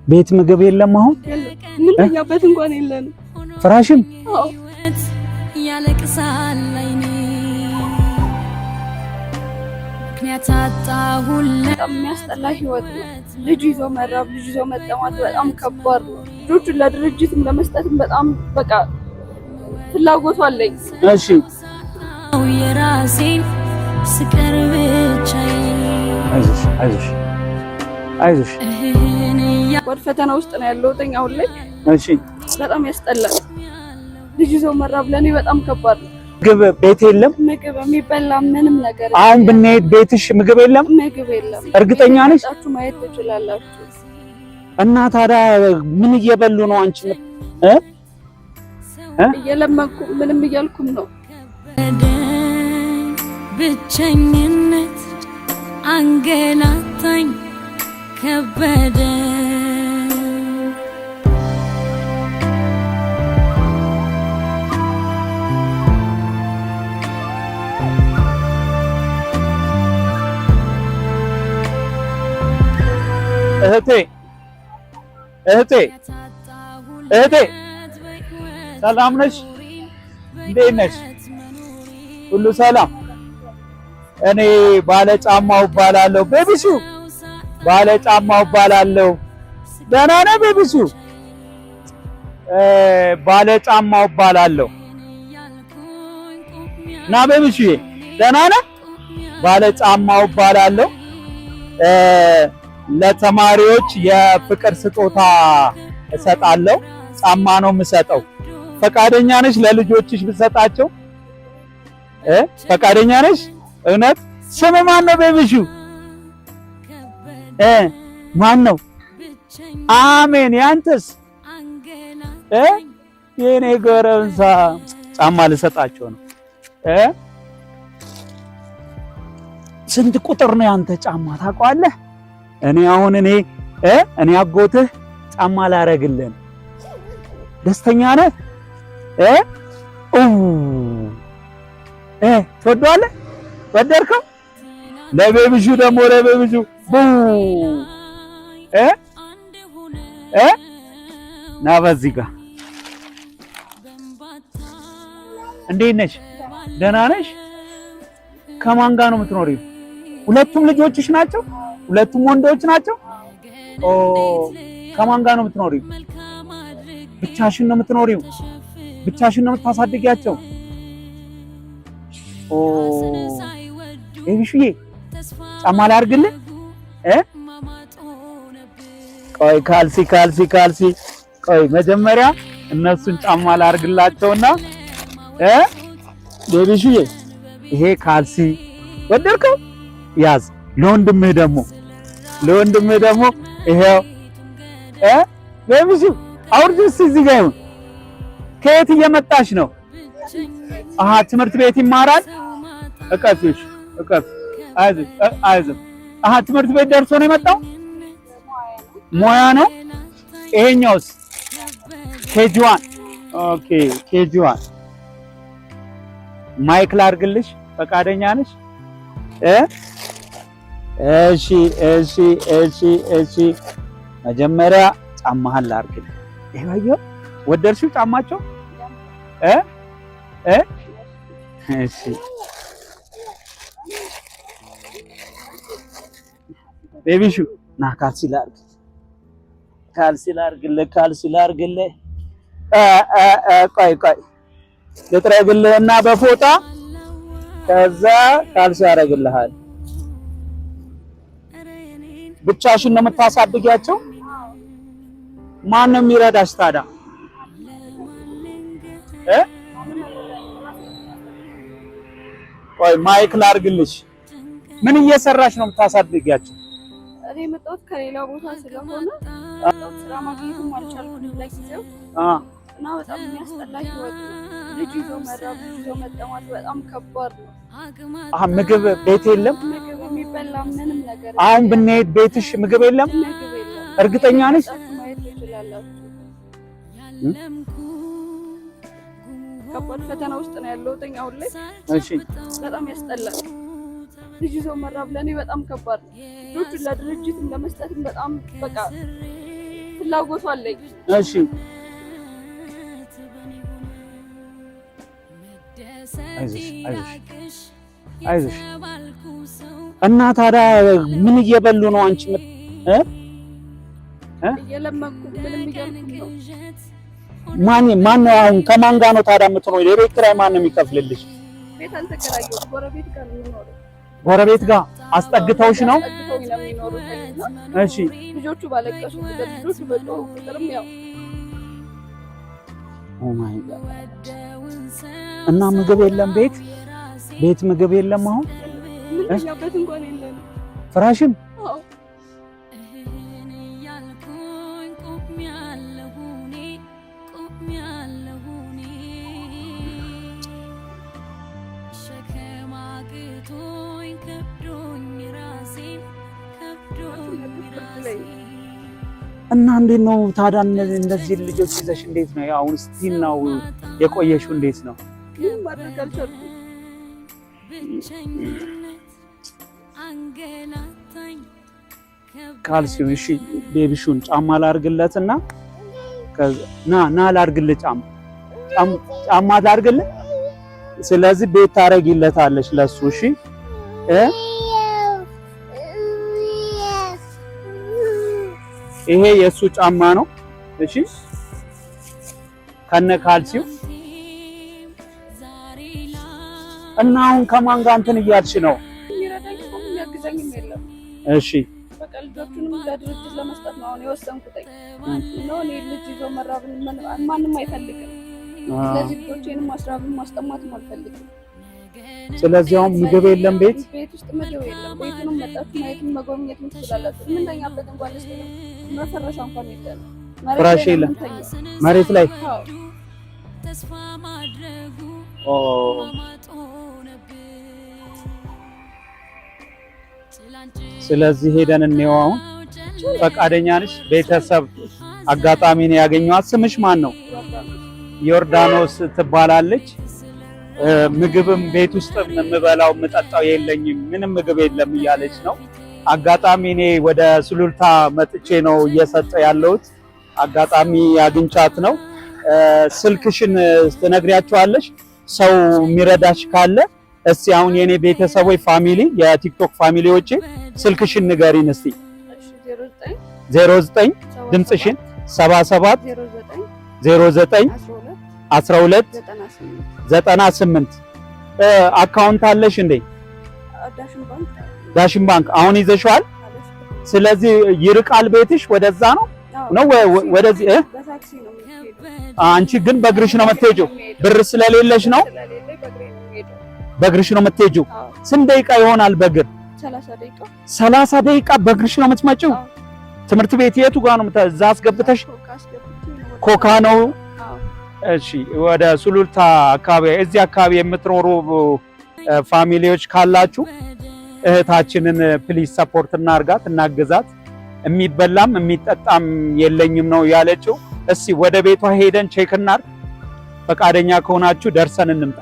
ቤት ምግብ የለም። አሁን ምንተኛበት እንኳን የለንም። ፍራሽም አዎ። ያለቅሳል አይኔ ምክንያት አጣሁለት። በጣም የሚያስጠላ ህይወት ነው። ልጅ ይዞ መራብ፣ ልጅ ይዞ መጠማት በጣም ከባድ ነው። ልጆቹን ለድርጅትም ለመስጠትም በጣም በቃ ፍላጎቱ አለኝ። እሺ፣ የራሴን ስቀር ብቻዬን። አይዞሽ፣ አይዞሽ፣ አይዞሽ። እህን ወደ ፈተና ውስጥ ነው ያለሁት አሁን ላይ። እሺ። በጣም ያስጠላል። ልጅ ይዞ መራብ ለእኔ በጣም ከባድ ነው። ምግብ ቤት የለም። ምግብ የሚበላ ምንም ነገር አሁን ብንሄድ ቤትሽ ምግብ የለም? ምግብ የለም። እርግጠኛ ነሽ? መጣችሁ ማየት ትችላላችሁ። እና ታዲያ ምን እየበሉ ነው አንቺ? እ እ እየለመንኩ ምንም እያልኩም ነው። ከበደኝ ብቸኝነት አንገላታኝ ከበደኝ። እህቴ፣ እህቴ፣ እህቴ፣ ሰላም ነሽ? እንዴት ነሽ? ሁሉ ሰላም? እኔ ባለ ጫማው እባላለሁ። ቤቢሱ፣ ባለ ጫማው እባላለሁ። ደህና ነህ ቤቢሱ? ባለ ጫማው እባላለሁ። ና ቤቢሱዬ፣ ደህና ነህ? ባለ ጫማው እባላለሁ። ለተማሪዎች የፍቅር ስጦታ እሰጣለሁ። ጫማ ነው የምሰጠው። ፈቃደኛ ነሽ ለልጆችሽ ብሰጣቸው? እ ፈቃደኛ ነሽ? እውነት? ስም ማን ነው ቤቢሹ? ማን ነው? አሜን። ያንተስ? የኔ ጎረምሳ፣ ጫማ ልሰጣቸው ነው። ስንት ቁጥር ነው ያንተ ጫማ ታውቀዋለህ? እኔ አሁን እኔ አጎትህ ጫማ ላረግልን ደስተኛ ነህ? እ ኡ እ ትወደዋለህ? ወደድከው? ለቤቢሹ ደግሞ ለቤቢሹ ቡ እ እ ና በዚህ ጋር። እንዴት ነሽ? ደህና ነሽ? ከማን ጋር ነው የምትኖሪው? ሁለቱም ልጆችሽ ናቸው? ሁለቱም ወንዶች ናቸው? ኦ፣ ከማን ጋር ነው የምትኖሪው? ብቻሽን ነው የምትኖሪው? ብቻሽን ነው የምታሳድጊያቸው? ኦ፣ ቤቢሹዬ፣ ጫማ ላድርግልህ? ቆይ፣ ካልሲ፣ ካልሲ፣ ካልሲ፣ ቆይ፣ መጀመሪያ እነሱን ጫማ ላድርግላቸውና። ቤቢሹዬ፣ ይሄ ካልሲ ወደድከው? ያዝ። ለወንድምህ ደግሞ ይሄው። ቤቢሹ፣ አውርጂ እስኪ፣ እዚህ ጋር ይሁን። ከየት እየመጣሽ ነው? አሃ፣ ትምህርት ቤት ይማራል። እቀፊሽ፣ እቀፍ፣ አይዞሽ፣ አይዞህ። አሃ፣ ትምህርት ቤት ደርሶ ነው የመጣው። ሙያ ነው። ይሄኛውስ? KG 1። Okay፣ KG 1። Mic ላድርግልሽ፣ ፈቃደኛ ነሽ? እሺ። መጀመሪያ ጫማህን ላድርግልህ። ይሄ አየኸው፣ ወደድሽው ጫማቸው? እ እ እሺ፣ ቤቢሹ፣ ና፣ ካልሲ ላድርግ፣ ካልሲ ላድርግልህ፣ ካልሲ ላድርግልህ። እ እ እ ቆይ፣ ቆይ፣ ልጥረግልህና በፎጣ ከዛ ካልሲ ያደርግልሃል። ብቻሽን ነው የምታሳድጊያቸው? ማን ነው የሚረዳሽ ታዲያ? እ ቆይ፣ mic ላድርግልሽ። ምን እየሰራሽ ነው የምታሳድጊያቸው? እኔ የመጣሁት ከሌላ ቦታ ስለሆነ ስራ ማግኘትም አልቻልኩም ለጊዜው እና በጣም የሚያስጠላ ህይወት ነው። ልጅ ይዞ መራብ፣ ልጅ ይዞ መጠማት በጣም ከባድ ነው። አሀ፣ ምግብ ቤት የለም? ምግብ የሚበላ ምንም ነገር አሁን ብንሄድ ቤትሽ ምግብ የለም? ምግብ የለም። እርግጠኛ ነሽ? መጣችሁ ማየት ትችላላችሁ። ከባድ ፈተና ውስጥ ነው ያለሁት አሁን ላይ። እሺ። በጣም ያስጠላል። ልጅ ይዞ መራብ ለእኔ በጣም ከባድ ነው። ልጆቹን ለድርጅትም ለመስጠትም በጣም በቃ ፍላጎቱ አለኝ። እሺ አይዞሽ አይዞሽ አይዞሽ። እና ታዲያ ምን እየበሉ ነው አንቺ? እ እየለመንኩ ምንም እያልኩ ነው። ማን ማን ነው አሁን ከማን ጋር ነው ታዲያ የምትኖሪው? የቤት ኪራይ ማን ነው የሚከፍልልሽ? ቤት አልተከራየሁም። ጎረቤት ጋር ነው የምኖረው። ጎረቤት ጋር አስጠግተውሽ ነው? አስጠግተውኝ ነው የሚኖሩት። እና እሺ ልጆቹ ባለቀሱ ቁጥር፣ ልጆቹ በጮሁ ቁጥርም ያው Oh my God። እና ምግብ የለም ቤት ቤት ምግብ የለም አሁን ምንተኛበት እንኳን የለንም። ፍራሽም አዎ። እህን እያልኩኝ ቆሜያለሁ እኔ፣ ቆሜያለሁ እኔ፣ ሸክም አቅቶኝ ከብዶኝ ራሴን፣ ከብዶኝ ራሴን። እና እንዴት ነው ታዲያ እነዚህ ልጆች ይዘሽ እንዴት ነው አሁን still ነው የቆየሽው? እንዴት ነው? ምንም ማድረግ አልቻልኩም። ብቸኝነት አንገላታኝ። ካልሲው እሺ፣ ቤቢሹን ጫማ ላርግለትና ና ና ላርግልህ፣ ጫማ ጫማ ላርግልህ። ስለዚህ ቤት ታረጊለታለሽ ለሱ። እሺ እ ይሄ የሱ ጫማ ነው። እሺ ከነ ካልሲው። እና አሁን ከማን ጋር እንትን እያልሽ ነው? የሚረዳኝ እኮ የሚያግዘኝም የለም። እሺ በቃ ልጆቹንም ለድርጅት ለመስጠት ነው አሁን የወሰንኩት። እና እኔ ልጅ ይዞ መራብን ማንም አይፈልግም። ስለዚህ ልጆቼንም ማስራብን ማስጠማትም አልፈልግም። ስለዚህ አሁን ምግብ የለም ቤት። ቤት ውስጥ ምግብ የለም። ቤቱንም መጣችሁ ማየትም መጎብኘትም ትችላላችሁ። የምንተኛበት እንኳን ስ መፈረሻ እንኳን የለም። መሬት ፍራሽ ላይ ነው የለም? የምንተኛው። መሬት ላይ። አዎ። ተስፋ ማድረጉ ኦ ማማጥ ሆነብኝ። ስለዚህ ሄደን እንየው አሁን። ፈቃደኛ ነሽ? ቤተሰብ አጋጣሚ ነው ያገኘኋት። ስምሽ ማን ነው? ዮርዳኖስ ትባላለች። ምግብም ቤት ውስጥ የምበላው የምጠጣው የለኝም፣ ምንም ምግብ የለም እያለች ነው። አጋጣሚ እኔ ወደ ሱሉልታ መጥቼ ነው እየሰጠ ያለሁት። አጋጣሚ አግኝቻት ነው። ስልክሽን ትነግሪያቸዋለሽ ሰው የሚረዳሽ ካለ። እስቲ አሁን የኔ ቤተሰቦች family፣ የቲክቶክ family ዎቼ ስልክሽን ንገሪን እስቲ። እሺ፣ 09 09 ድምፅሽን 77 09 09 12 12 98። 98። Account አለሽ እንዴ? ዳሽን ባንክ። ዳሽን ባንክ አሁን ይዘሽዋል? አለሽ። ስለዚህ ይርቃል ቤትሽ፣ ወደዛ ነው ነው ወደዚህ እ በታክሲ ነው የምትሄደው። አንቺ ግን በእግርሽ ነው የምትሄጂው? ብር ስለሌለሽ ነው? ስለሌለ በእግሬ ነው የምሄደው። በእግርሽ ነው የምትሄጂው? አዎ። ስንት ደቂቃ ይሆናል በእግር? 30 ደቂቃ። 30 ደቂቃ በእግርሽ ነው የምትመጪው? አዎ። ትምህርት ቤት የቱ ጋር ነው እዛ አስገብተሽ? ኮካ አስገብቼ ነው ኮካ ነው? አዎ። እሺ፣ ወደ ሱሉልታ አካባቢ እዚህ አካባቢ የምትኖሩ family ዎች ካላችሁ እህታችንን please support እናርጋት፣ እናግዛት። የሚበላም የሚጠጣም የለኝም ነው ያለችው። እስቲ ወደ ቤቷ ሄደን check እናርግ። ፈቃደኛ ከሆናችሁ ደርሰን እንምጣ።